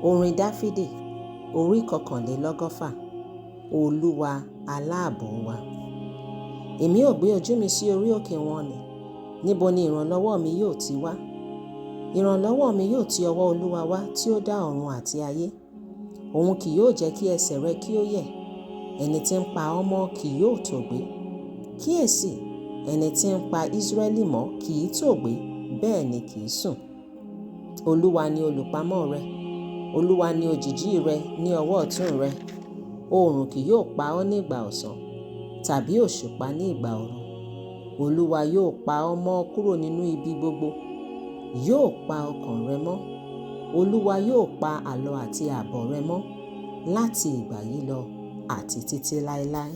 Orin Dáfídì orí kọkànlélọ́gọ́fà. Olúwa aláàbò wa. Èmi ó gbé ojú mi sí orí òkè wọn nì. Níbo ni ìrànlọ́wọ́ mi yóò ti wá? Ìrànlọ́wọ́ mi yóò ti ọwọ́ Olúwa wá tí ó dá ọ̀run àti ayé. Òun kì yóò jẹ́ kí ẹsẹ̀ rẹ kí ó yẹ̀. Ẹni tí ń pa ọ́ mọ́ kì yóò tòògbé. Kíyèsi, ẹni tí ń pa Ísírẹ́lì mọ́ kì í tòògbé, bẹ́ẹ̀ ni kì í sùn. Olúwa ni olùpamọ́ rẹ. Olúwa ni òjìji rẹ ní ọwọ́ ọ̀tún rẹ. Oòrùn kì yóò pa ọ́ ní ìgbà ọ̀sán, tàbí òṣùpá ní ìgbà òru. Olúwa yóò pa ọ́ mọ́ kúrò nínú ibi gbogbo. Yóò pa ọkàn rẹ mọ́. Olúwa yóò pa àlọ àti àbọ̀ rẹ mọ́ láti ìgbà yìí lọ àti títí láéláé.